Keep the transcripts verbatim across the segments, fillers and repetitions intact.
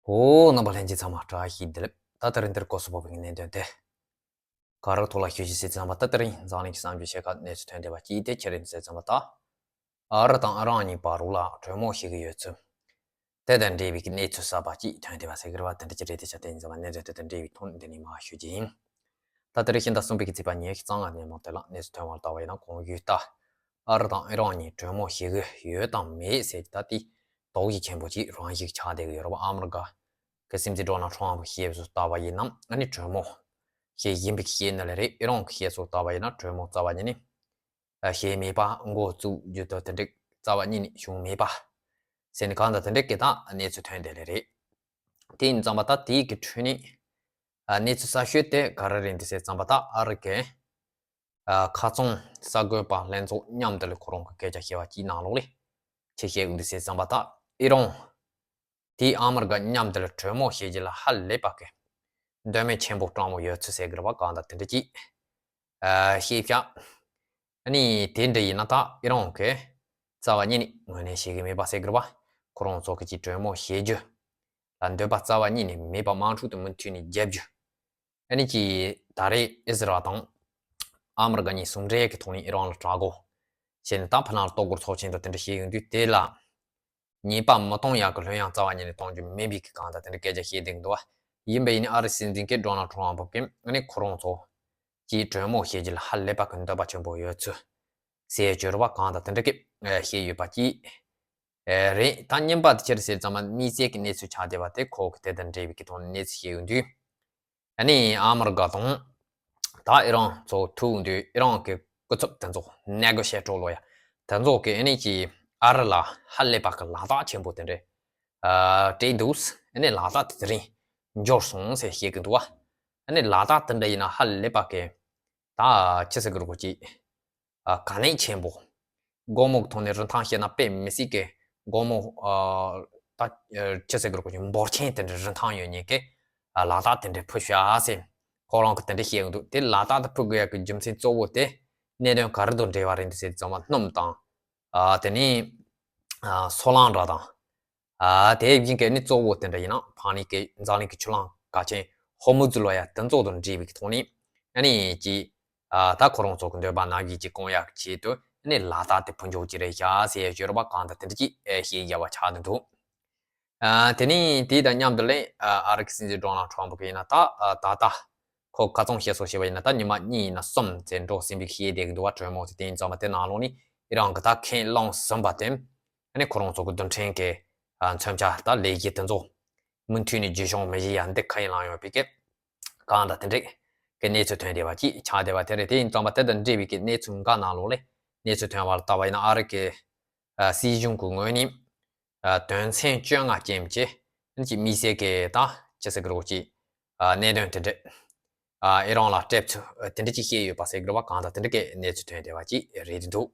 ཨོ། རྣམ་པ་ལྷན་རྒྱས་ཚང་མ་བཀྲ་ཤིས་བདེ་ལེགས། ད་ལྟ་རིང་འདིར་སྐོར་སུ་བབས་པའི་གནད་དོན་དེ། ག་རེ་ཐོག་ལ་ཞུ་རྒྱུ་ཟེར་ཙམ་པ། ད་ལྟ་རིང་འཛམ་གླིང་གི་གསར་འགྱུར་ཆེ་ཁག་གནས་ཚུལ་ཐོན་བསྡད་པ་གཅིག་དེ་ཅི་རེད་ཟེར་ཙམ་པ། ད་ཨ་རི་དང་ཨི་རན་གཉིས་བར་ལ་གྲོས་མོལ་བྱེད་ཀྱི་ཡོད་ཚུལ། དེ་དང་འབྲེལ་བའི་གནས་ཚུལ་གསར་པ་གཅིག་ཐོན་བསྡད་པ་ཟེར་གྱི་རེད་པ། དེ་འདྲ་ཅིག་རེད། དེ་ཆ་དེ་ཡིན་ཙམ་པ་གནད་དོན་དེ་དང་འབྲེལ་བའི་ཐོག་ནས་འདི་ནས་མར་ཞུ་རྒྱུ་ཡིན། ད་ལྟ་རེ་བཞིན་ད་གསུམ་པའི་ཚེས་པ་ཉི་ཤུ་རྩ་ལྔ་ནས་མར་དེ་ལ་གནས་ཚུལ་ཐོན་པར་ལྟ་བ་ཡིན་ན། གོང་ཡུལ་ལྟར་ཨ་རི་དང་ཨི་རན་གཉིས་གྲོས་མོལ་བྱེད་ཀྱི་ཡོད་དམ་མེད་ཟེར་གྱི་ད་དེ་དོགས་གཞི་ཆེན་པོ་ཅིག་རང་བཞིན་ཆགས་བསྡད་ཀྱི་ཡོད་རེད་པ། ཨ་མི་རི་ཀ་གི་སྲིད་འཛིན་ཌོ་ནལ་ཊམ་གྱི་བཤད་སྲོལ་ལྟ་བ་ཡིན་ན་ཨ་ནི་གྲོས་མོལ་བྱེད་ཡིན་པའི་བཤད་ནི་ལས་རེད། ཨི་རན་གྱི་བཤད་སྲོལ་ལྟ་བ་ཡིན་ན་གྲོས་མོལ་རྩ་བ་ཉིད་ནས་བྱེད་མེད་པ། འགོ་བཙུགས་རྒྱུ་དང་དེ་འདྲའི་རྩ་བ་ཉིད་ནས་བྱུང་མེད་པ་ཟེར་ནས་གང་ལྟར་དེ་འདྲའི་སྐད་དང་གནས་ཚུལ་ཐོན་བསྡད་ལེ་རེད། དེ་ཡིན་ཙམ་པ་ད་དེའི་གི་ཁྲོད་ནས་གནས་ཚུལ་གསར་ཤོས་དེ་ག་རེ་རེད་འདི་ཟེར་ཙམ་པ། ད་ཨ་རི་གི་ཁ་ཚོན་གསར་འགོད་པ་ལྷན་ཚོགས་མཉམ་དུ་ལ་ཁོ་རང་གི་སྐད་ཆ་བཤད་པ་གཅིག་ནང་ལོགས་ལ་ཆེ་བཤད་འདི་ཟེར་ཙམ་པ། ད་ཨི་རན་དེས་ཨ་མི་རི་ཀ་མཉམ་དུ་ལ་གྲོས་མོལ་བྱེད་རྒྱུ་ལ་ཧ་ལས་པ་གི་འདོད་མོས་ཆེན་པོ་སྤྲང་མོ་ཡོད་ཚུལ་ཟེར་གི་རེད་པ། གང་ལྟར་དེ་འདྲ་ཅིག་ཨ་ཤེས་བྱ། ཨ་ནི་དེ་འདྲ་ཡིན་ན་ད་ཨི་རན་གྱིས་རྩ་བ་ཉིད་ནས་ངོས་ལེན་བྱེད་ཀྱི་མེད་པ་ཟེར་གི་རེད་པ། ཁོ་རང་ཚོ་གི་ཅིག་གྲོས་མོལ་བྱེད་རྒྱུ་ལ་འདོད་པ་རྩ་བ་ཉིད་ནས་མེད་པ། དམག་འཁྲུག་དེ་མུ་མཐུད་ནས་རྒྱབ་རྒྱུ། ཨ་ནི་ཅིག་ད་རེས་ཨི་ཟི་རལ་དང་ཨ་མི་རི་ཀ་གཉིས་ཟུང་འབྲེལ་གྱི་ཐོག་ནས་ཨི་རན་ལ་དྲག་རྒོལ་བྱས་ནས་ད་ཕར་ནང་ལ་གཏོར་རྒོལ་ཚོགས་ཆེན་དང་དེ་འདྲ་བྱེད་ཡོང་དུས། དེ་ལ་ཉེས་པ་མི་གཏོང་ཡག་གི་ལྷོད་ཡངས་རྩ་བ་ཉིད་ནས་གཏོང་རྒྱུ་མེད་པའི་གི་གང་ལྟར་དེ་འདྲ་སྐད་ཆ་བཤད་བསྡད་འདུག་པ། ཡིན་པ་ཡིན་ནའི་ཨ་རི་སྲིད་འཛིན་གྱིས་ཌོ་ནལ་ཊམ་གྱིས་ཨ་ནི་ཁོ་རང་ཚོ་གིས་གྲོས་མོལ་བྱེད་རྒྱུ་ལ་ཧ་ལས་པ་གི་འདོད་པ་ཆེན་པོ་ཡོད་ཚུལ་ཟེར་བརྗོད་རེད་པ། གང་ལྟར་དེ་འདྲ་གི་བཤད་ཡོད་པ་གཅིག་རེད། ད་གཉིས་པ་དེ་ཅི་རེད་ཟེར་ཙམ་པ། དམིགས་བསལ་གྱི་གནས་ཚུལ་ཆགས་བསྡད་པ་དེ་ཁོ་གིས་དེ་དང་འབྲེལ་བའི་གི་ཐོག་ནས་གནས་ཚུལ་བཤད་ཡོང་དུས། ཨ་ནི་ཨ་མི་རི་ཀ་དང་ད་ཨི་རན་ཚོ་ཐུག་དུས། ཨི་རན་གྱི་སྐུ་ཚབ་དེ་ཚོ་ནེ་གོ་ཤི་ཡེ་ཊར་ལོ་ཡ་དེ་ཚོ་གིས་ཨ་ནི་ཅིག་ཨ་རི་ལ་ཧ་ལས་པ་གི་ལག་རྟགས་ཆེན་པོ་དེ་འདྲ་ཨ་སྤྲད་འདུག་ཨ་ནི་ལག་རྟགས་དེ་དེ་རིང་འབྱོར་སོང་ཟེར་བཤད་ཀྱི་འདུག་པ། ཨ་ནི་ལག་རྟགས་དེ་འདྲ་ཡིན་ན་ཧ་ལས་པ་གི་ད་ཆི་ཟེར་གི་རེད་གོ་ཅིག་ཨ་གལ་གནད་ཆེན་པོ། སྒོར་མོ་གི་ཐོག་ནས་རིན་ཐང་བཤད་ན་དཔེ་མི་སྲིད་གི་སྒོར་མོ་ཨ་ད་ཆི་ཟེར་གི་རེད་གོ་ཅིག་འབོར་ཆེན་དེ་འདྲ་རིན་ཐང་ཡོད་མཁན་གྱི་ཨ་ལག་རྟགས་དེ་འདྲ་ཕུལ་ཤག་ཟེར་ཁོ་རང་གིས་དེ་འདྲ་བཤད་ཡོང་དུས། དེ་ལག་རྟགས་དེ་ཕུལ་དགོས་ཡག་གི་རྒྱུ་མཚན་གཙོ་བོ་དེ་གནད་དོན་ག་རེ་དང་འབྲེལ་བ་རེད་འདི་ཟེར་ཙམ་པ། སྣུམ་དང་ཨ་དེ་ནས་ཨ་སོལ་རླངས་འདྲ་དང་། ཨ་དེ་བཞིན་གྱི་ནི་གཙོ་བོ་དེ་འདྲ་ཡིན་ན་ཕ་ནི་གི་འཛམ་གླིང་གི་ཆུ་ལམ་གལ་ཆེན་ཧོར་མུ་ཛི་ལོ་ཡ་དེ་ཚོ་དང་འབྲེལ་བའི་ཐོག་ནས་ཨ་ནི་ཅིག་ཨ་ད་ཁོ་རང་ཚོ་གི་འདོད་པ་རྣམ་བཞི་ཅིག་སྐོང་ཡག་ཆེད་དུ་ཨ་ནི་ལག་རྟགས་དེ་ཕུལ་འཇོག་ཅིག་རེད་ཤག་ཟེར་ཡ་བརྗོད་རེད་པ། གང་ལྟར་དེ་འདྲ་ཅིག་ཨེ་བཤད་ཡ་བ་ཆགས་བསྡད་འདུག་ཨ་དེ་ནས་དེ་དང་མཉམ་དུ་ལས་ཨ་ཨ་རི་གི་སྲིད་འཛིན་ཌོ་ནལ་ཊམ་གིས་ཡིན་ན་ད་ཨ་ད་ལྟ་ཁོ་ཁ་ཚོན་བཤད་སྲོལ་བྱས་པ་ཡིན་ན་ད་ཉི་མ་གཉིས་ཡིན་ན་གསུམ་ཙམ་འགྲོ་ཟིན་པའི་བཤད་བསྡད་ཀྱི་འདུག་པ། གྲོས་མོལ་དེ་དེ་ཡིན་ཙམ་པ་དེ་ནང་ལོགས་ནས་ཨི་རན་གྱིས་ད་ཁས་བླངས་ཟིན་པ་དེ། ཨ་ནི་ཁོ་རང་ཚོ་གི་རྡུལ་ཕྲན་གྱི་ཨ་མཚོན་ཆ་དང་ལས་གཞི་དེ་ཚོ་མུ་མཐུད་ནས་རྒྱུན་སྐྱོང་མི་བྱེད་ཡ་འདི་ཁས་བླངས་ཡོད་པའི་གི་གང་ལྟར་དེ་འདྲའི་གི་གནས་ཚུལ་ཐོན་བསྡད་པ་ཅིག་ཆགས་བསྡད་པ་དེ་རེད། དེ་ཡིན་ཙམ་པ་དེ་དང་འབྲེལ་བའི་གི་གནས་ཚུལ་འགའ་ནང་ལོགས་ལས་གནས་ཚུལ་ཐོན་པར་ལྟ་བ་ཡིན་ན། ཨ་རི་གི་ཨ་སྲིད་གཞུང་གི་ངོས་ནས་ཨ་དོན་ཚན་བཅོ་ལྔ་ཅན་གྱི་ཨ་ནི་ཅིག་དམིགས་བསལ་གྱི་ད་ཅི་ཟེར་གི་རེད་གོ་ཅིག་ཨ་གནད་དོན་དེ་འདྲ་ཨ་ཨི་རན་ལ་སྤྲད་ཚུལ་དེ་འདྲ་ཅིག་བཤད་ཡོད་པ་ཟེར་གི་རེད་པ། གང་ལྟར་དེ་འདྲ་གི་གནས་ཚུལ་ཐོན་བསྡད་པ་ཅིག་རེད་འདུག་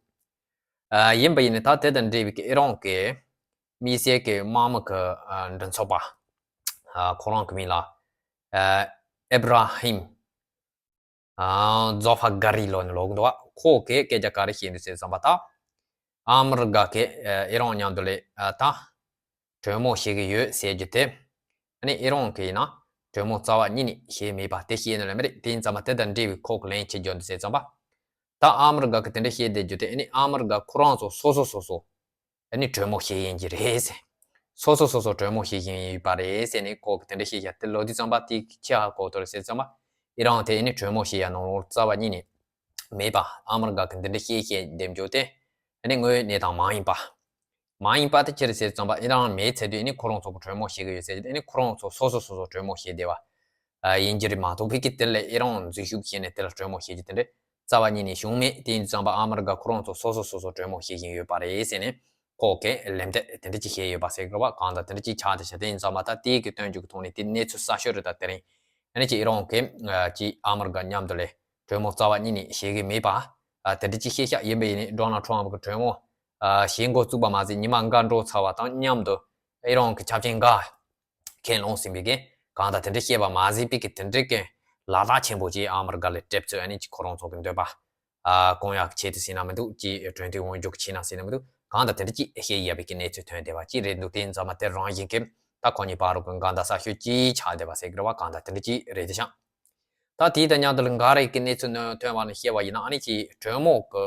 ཨ་ཡིན་པ་ཡིན་ནའི་ད་དེ་དང་འབྲེལ་བའི་གི་ཨི་རན་གྱི་དམིགས་བསལ་གྱི་དམག་མི་གི་ཨ་མགྲིན་ཚབ་པ་ཨ་ཁོ་རང་གི་མིང་ལ་ཨ་ཨེབ་ར་ཧིམ་ཨ་ཛོ་ཧྥ་གྷ་རི་ལོ་ནི་ལབ་ཀྱི་འདུག་པ། ཁོ་གིས་སྐད་ཆ་ག་རེ་བཤད་འདུག་ཟེར་ཙམ་པ། ད་ཨ་མི་རི་ཀ་གིས་ཨ་ཨི་རན་མཉམ་དུ་ལས་ཨ་ད་གྲོས་མོལ་བྱེད་ཀྱི་ཡོད་ཟེར་རྒྱུ་དེ། ཨ་ནི་ཨི་རན་གྱིས་ཡིན་ན་གྲོས་མོལ་རྩ་བ་ཉིད་ནས་བྱས་མེད་པ་དེ་བཤད་ནི་ལས་མ་རེད། དེ་ཡིན་ཙམ་པ་དེ་དང་འབྲེལ་བའི་ཁོ་གིས་ལན་ཅི་བརྗོད་འདུག་ཟེར་ཙམ་པ། ད་ཨ་མི་རི་ཀ་གིས་དེ་འདྲ་བཤད་བསྡད་རྒྱུ་དེ་ཨ་ནི་ཨ་མི་རི་ཀ་ཁོ་རང་ཚོ་སོ་སོ་སོ་སོ་ཨ་ནི་གྲོས་མོལ་བྱེད་ཀྱི་ཡིན་གྱི་རེད་ཟེར། སོ་སོ་སོ་སོ་གྲོས་མོལ་བྱེད་ཀྱི་ཡོད་པ་རེད་ཟེར་ནས་ཁོ་གིས་དེ་འདྲ་བཤད་བཞག་དེ་ལབ་དུས་ཙམ་པ་དེ་ཅི་ཧ་གོ་ཐུབ་རེད་ཟེར་ཙམ་པ། ཨི་རན་དེ་ཨ་ནི་གྲོས་མོལ་བྱེད་ཡ་ནང་ལོགས་རྩ་བ་ཉིད་ནས་མེད་པ། ཨ་མི་རི་ཀ་གིས་འདི་འདྲ་བཤད་བཤད་བསྡད་རྒྱུ་དེ་ཨ་ནི་དངོས་ཡོད་གནས་སྟངས་མ་ཡིན་པ། མ་ཡིན་པ་དེ་ཅི་རེད་ཟེར་ཙམ་པ། ཨི་རན་མེད་ཚར་དུས་ཨ་ནི་ཁོ་རང་ཚོ་གིས་གྲོས་མོལ་བྱེད་ཀྱི་ཡོད་ཟེར་རྒྱུ་དེ་ཨ་ནི་ཁོ་རང་ཚོ་སོ་སོ་སོ་སོ་གྲོས་མོལ་བྱེད་བསྡད་པ་ཨ་ཡིན་གྱི་རེད་མ་གཏོགས། ཕ་གི་དེ་ལ་ཨི་རན་འཛུལ་ཞུགས་བྱས་ནས་དེ་ལ་གྲོས་མོལ་བྱེད་རྒྱུ་དེ་འདྲ་རྩ་བ་ཉིད་ནས་བྱུང་མེད། དེ་ཡིན་ཙམ་པ་ཨ་མི་རི་ཀ་ཁོ་རང་ཚོ་སོ་སོ་སོ་སོ་གྲོས་མོལ་བྱེད་བཞིན་ཡོད་པ་རེད་ཟེར་ནས་ཁོ་གིས་ལན་འདེབས་དེ་འདྲ་ཅིག་བྱས་ཡོད་པ་ཟེར་གི་རེད་པ། གང་ལྟར་དེ་འདྲ་ཅིག་ཆགས་བསྡད་ཤག་དེ་ཡིན་ཙམ་པ་ད་དེའི་གི་སྟོན་རྒྱུ་གི་ཐོག་ནས་དེ་གནས་ཚུལ་གསར་ཤོས་རེད། ད་དེ་རིང་ཨ་ནི་ཅིག་ཨི་རན་གྱིས་ཨ་ཅིག་ཨ་མི་རི་ཀ་མཉམ་དུ་ལས་གྲོས་མོལ་རྩ་བ་ཉིད་ནས་བྱེད་ཀྱི་མེད་པ་ཨ་དེ་འདྲ་ཅིག་བཤད་ཤག་ཡིན་པ་ཡིན་ནའི་ཌོ་ནལ་ཊམ་གྱིས་གྲོས་མོལ་ཨ་བྱེད་འགོ་བཙུགས་པ་མ་ཟད་ཉི་མ་འགའ་འགྲོ་ཚར་བ་དང་མཉམ་དུ་ཨི་རན་གྱི་ཆབ་ཆེན་འགའ་ཁས་བླངས་ཟིན་པའི་གི་གང་ལྟར་དེ་འདྲ་བཤད་པ་མ་ཟད་པའི་གི་དེ་འདྲའི་གི་ལག་རྟགས་ཆེན་པོ་ཅིག་ཨ་མི་རི་ཀ་ལ་སྤྲད་ཚུལ་ཨ་ནི་ཅིག་ཁོ་རང་ཚོ་གི་འདོད་པ་ཨ་སྐོང་ཡག་ཆེད་དུ་ཟེར་ན་མི་འདུག་ཅིག་གྲོས་མཐུན་དབང་སྒྱུར་བྱས་ན་ཟེར་ན་མི་འདུག་གང་ལྟར་དེ་འདྲ་ཅིག་བཤད་ཡོད་པའི་གི་གནས་ཚུལ་ཐོན་བསྡད་པ་ཅིག་རེད་འདུག་དེ་ཡིན་ཙམ་པ་དེ་རང་བཞིན་གྱི་ ད་ཁོ་གཉིས་བར་དུ་གི་འགལ་ཟླ་གསར་ཤོས་ཅིག་ཆགས་བསྡད་པ་ཟེར་གི་རེད་བ། གང་ལྟར་དེ་འདྲ་ཅིག་རེད་དེ་ཤག་ད་དེའི་དང་མཉམ་དུ་ལ་འགའ་རེ་གི་གནས་ཚུལ་ཐོན་པ་ནས་བཤད་པ་ཡིན་ན། ཨ་ནི་ཅིག་དྲོན་མོ་གི་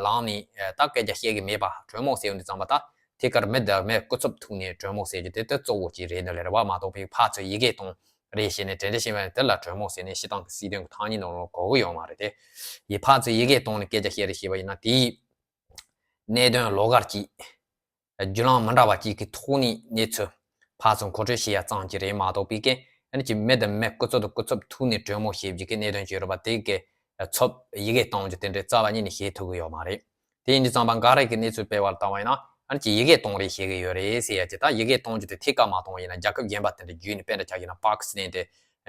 ལངས་ནས་ད་སྐད་ཆ་བཤད་གི་མེད་པ། དྲོན་མོ་ཟེར་བ་འདི་ཙམ་པ་ད་ཐད་ཀར་མི་དང་མི་སྐུ་ཚབ་ཐུག་ནས་དྲོན་མོ་ཟེར་རྒྱུ་དེ་དེ་གཙོ་བོ་ཅིག་རེད་འདི་ལས་རེད་བ། མ་གཏོགས་པའི་ཕར་ཚུར་ཡི་གེ་གཏོང་རེ་བྱས་ནས་དེ་འདྲ་བྱས་པ་ནི་དེ་ལ་དྲོན་མོ་ཟེར་ནས་སྤྱིར་བཏང་གི་སྲིད་དོན་གི་ཐག་ཉེ་ནང་ལ་གོ་གི་ཡོད་མ་རེད་དེ། ཡི་ཕར་ཚུར་ཡི་གེ་གཏོང་ནས་སྐད་ཆ་བཤད་རེ་བྱས་པ་ཡིན་ན། དེའི་གནད་དོན་ལོགས་ཀ་ཅིག་བརྒྱུད་ལམ་མི་འདྲ་བ་ཅིག་གི་ཐོག་ནས་གནས་ཚུལ་ཕར་ཚུར་མཁོ་སྤྲོད་བྱེད་ཡ་ཙམ་ཅིག་རེད་མ་གཏོགས་པའི་གི། ཨ་ནི་ཅིག་མི་དང་མི་སྐུ་ཚབ་དང་སྐུ་ཚབ་ཐུག་ནས་དྲོན་མོ་བྱེད་རྒྱུ་གི་གནད་དོན་ཅིག་ཡོད་རེད་པ། དེ་གི་ཚབ་ཡི་གེ་གཏོང་རྒྱུ་དེ་འདྲའི་རྩ་བ་ཉིད་ནས་བྱེད་ཐུབ་གི་ཡོད་མ་རེད། དེ་ཡིན་དུས་ཙམ་པ་འགའ་རེ་གི་གནས་ཚུལ་སྤེལ་བ་ལ་བལྟས་པ་ཡིན་ན། ཨ་ནི་ཅིག་ཡི་གེ་གཏོང་རེ་བྱེད་གི་ཡོད་རེད་ཟེར་ཡ་ཅིག་ད་ཡི་གེ་གཏོང་རྒྱུ་དེ་ཐད་ཀར་མ་གཏོང་བ་ཡིན་ན། རྒྱལ་ཁབ་གཞན་པ་དེ་འདྲ་བརྒྱུད་ནས། དཔེར་ན་ཆ་བཞག་ན་པ་ཀི་སི་ཐན་དེ་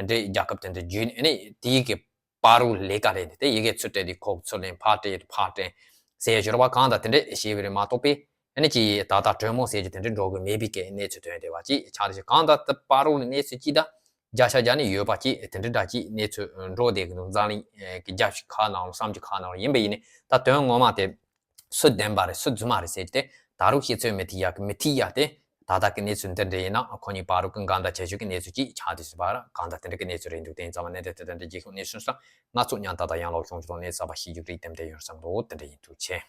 འདྲའི་རྒྱལ་ཁབ་དེ་འདྲ་བརྒྱུད་ནས། ཨ་ནི་དེའི་གི་བར་དུ་ལས་ཀ་རེད་དེ། ཡི་གེ་ཚུར་སྤྲད་དུས་ཁོ་ཚུར་ལེན། ཕར་སྤྲད་ཕར་སྤྲད་ཟེར་ཡ་ཅིག་ཡོད་རེད་བ། གང་ལྟར་དེ་འདྲ་བྱས་པ་རེད་མ་གཏོགས་པའི། ཨ་ནི་ཅིག་ད་ལྟ་དྲོན་མོ་ཟེར་རྒྱུ་དེ་འདྲ་འགྲོ་གི་མེད་པའི་གི་གནས་ཚུལ་ཐོན་བསྡད་པ་ཅིག་ཆགས་རེད་ཤག་གང་ལྟར་དེ་བར་དུ་གནས་ཚུལ་ཅིག་ད་བརྒྱ་ཆ་བརྒྱ་ནས་ཡོད་པ་ཅིག་དེ་འདྲ་འདྲ་ཅིག་གནས་ཚུལ་འགྲོ་བསྡད་གི་འདུག་འཛམ་གླིང་གི་རྒྱབ་ཤིག་ཁག་ནང་ལ་བསམ་གྱི་ཁག་ནང་ལ་ཡིན་པ་ཡིན་ནའི། ད་དོན་ངོ་མ་དེ་སུ་བདེན་པ་རེད་སུ་རྫུན་མ་རེད་ཟེར་རྒྱུ་དེ་ད་རུང་བཤད་ཚོད་མི་ཐིག་ཡ་གི་མི་ཐིག་ཡ་དེ། ད་ལྟ་གི་གནས་ཚུལ་འདི་འདྲ་ཡིན་ན་ཁོ་གཉིས་བར་དུ་གི་འགལ་ཟླ་ཆེ་ཤོས་ཀྱི་གནས་ཚུལ་ཅིག་ཆགས་བསྡད་ཟེར་བ་ར། གང་ལྟར་དེ་འདྲ་གི་གནས་ཚུལ་རེད་འདུག་དེ་ཡིན་ཙང་མ་གནད་དོན་དེ་དེ་འདྲ་རྒྱལ་ཁབ་གནས་ཚུལ་སོགས་ང་ཚོ་མཉམ་ད་ལྟ་ཡང་ལོག་ཤོང་ཆུ་དང་གནས་ཚུལ་པ་ཤེས་རྒྱུ་རིགས་དེ་འདྲ་ཡོད་བསམ་འདུག་དེ་འདྲ་ཡིན་འདུག་ཆེ།